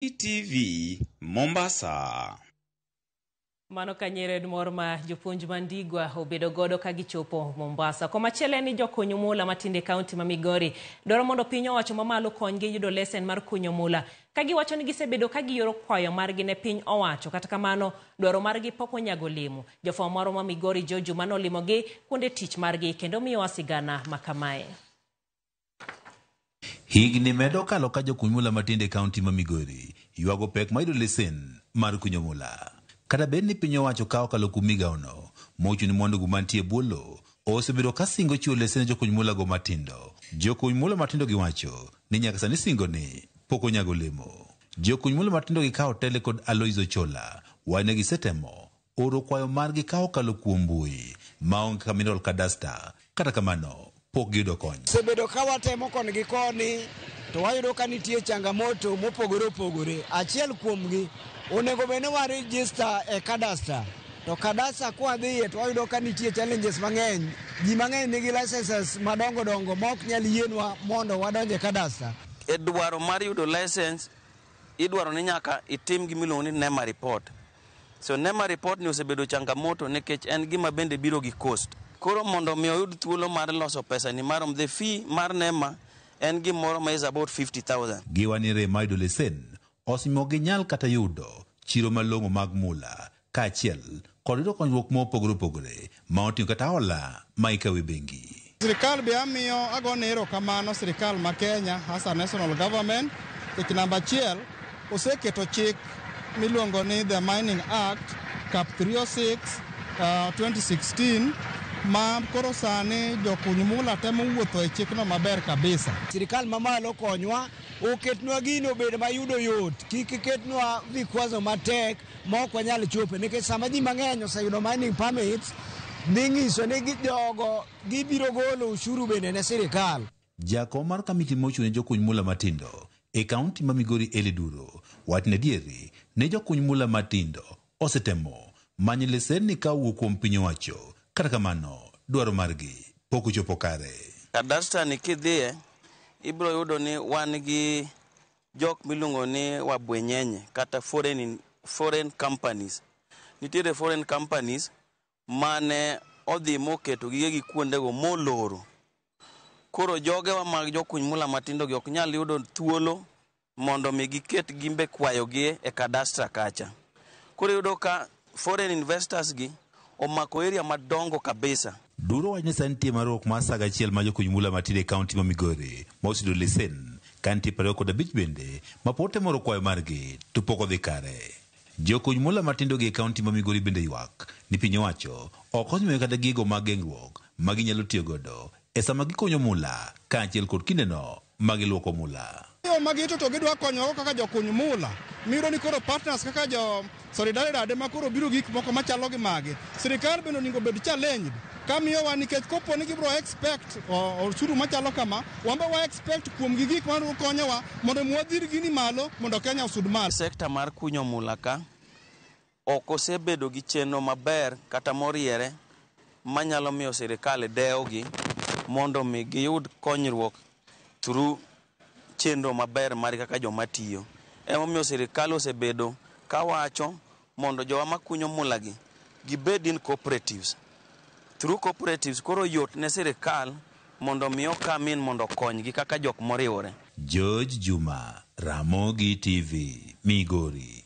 TV, Mombasa. Mano kanyere mor ma jopuonj ma Ndigwa obedo godo ka gichopo Mombasa. Komachielo en ni jokuny mula matindo e kaunti ma Migori dwaro mondo piny owacho mamalo konygi yudo lesen mar kunyo mula. Ka giwacho ni gisebedo ka gioro kwayo margi ne piny owacho. Kata kamano, dwaro margi pok onyago olemo. Jofwambo marwa ma Migori Joe Juma nolimogi kuonde tich margi kendo miyowa sigana makamae. Higni medo kalo ka jokuny mula matindo e kaunti ma Migori ywago pek mar yudo lesen mar kunyo mula. Kata bed ni piny owacho ka okalo kuom migawono mochung' ne mwandugo mantie e bwo lowo osebedo ka singo chiwo lesen ne jokuny mula go matindo. Jokuny mula matindo giwacho ni nyaka sani singo ni pok onyago olemo. Jokuny mula matindo gi ka otele kod Alois Ochola wacho ni gisetemo oro kwayo margi ka okalo kuom mbui maonge kaka mineral cadastre. Kata kamano pok giyudo kony. Osebedo ka watemo koni gi koni to wayudo ka nitie changamoto mopogore opogore. Achiel kuomgi onego bed ni wa register e cadastre to cadastre kwadhiye to wayudo ka nitie challenges mang'eny. Ji mang'eny nigi licenses madongo dongo ma ok nyal yienwa mondo wadonj e cadastre. E dwaro mar yudo license idwaro ni nyaka itim gimiluongo ni NEMA report. So NEMA report ni osebedo changamoto nikech en gima bende biro gi cost. Koro mondo mi oyud thuolo mar loso pesa ni marom the fee mar NEMA en gimoro ma is about 50,000. Giwa ni rem mar yudo lesen osemiyo ok ginyal kata yudo chiro malong'o mag mula kaachiel kod yudo konyruok mopogore opogore ma oting'o kata hola ma ikawo e bengi. Sirikal be amiyo agone erokamano sirikal ma Kenya as a national government nikech namba achiel oseketo chik miluongo ni the Mining Act Cap 306 2016 ma koro sani jokuny mula temo wuotho e chikno maber kabisa. Sirikal mamalo konywa oketnwa gino obed mayudo yot, kik ketnwa vikwazo matek ma ok wanyal chope nikech sama ji mang'eny oseyudo mining permits dhi nyiso ni jogo gibiro golo ushuru bende ne sirikal. Jakom mar kamiti mochung' ne jokuny mula matindo e kaunti ma Migori Eli Duro wacho ni adieri ni jokuny mula matindo osetemo manyo lesenni ka owuok kuom piny owacho. Kata kamano, dwaro margi pok ochopo kare. Cadastre ni kidhiye ibiro yudo ni wan gi jok miluongo ni wabwenyenye kata foreign companies. Nitiere foreign companies mane odhi moketo gigegi kuondego moloro. Koro jogewa mag jokuny mula matindo gi ok nyal yudo thuolo mondo mi giket gimbe kwayogi e cadastre kacha. Koro iyudo ka foreign investors gi omako area madongo kabisa. Duro wacho ni sani nitie maruok mar saga achiel mar jokuny mula matindo e kaunti ma Migori ma oseyudo lesen ka nitie 25 bende ma pod temo oro kwayo margi to pok odhi kare. Jokuny mula matindo gi e kaunti ma Migori bende ywak ni piny owacho ok osemiyo kata gigo mag geng'ruok ma ginyalo tiyo godo e sama gikunyo mula kaachiel kod kindeno ma giluoko mula. Yo magito to gidwa konyowa kaka jokuny mula. Miyudo ni koro partners kaka jo Solidaridad ema koro biro gik moko machalo gi magi. Sirikal bende onego bed challenged ka miyowa nikech kopo ni gibiro expect osuru machalo kama, wan be wa expect kuom gi gik ma konyowa mondo mi wadhir gini malo mondo Kenya osud malo. Sekta mar kunyo mula ka ok osebedo gi chenro maber kata moriere manyalo miyo sirikal dewogi mondo mi giyud konyruok through chenro maber mar kaka joma tiyo. Emomiyo sirikal osebedo kawacho mondo jowa makunyo mula gi gibed in cooperatives. Through cooperatives koro yot ne sirikal mondo mi okam in mondo okonygi kaka jok moriwore. George Juma, Ramogi TV, Migori.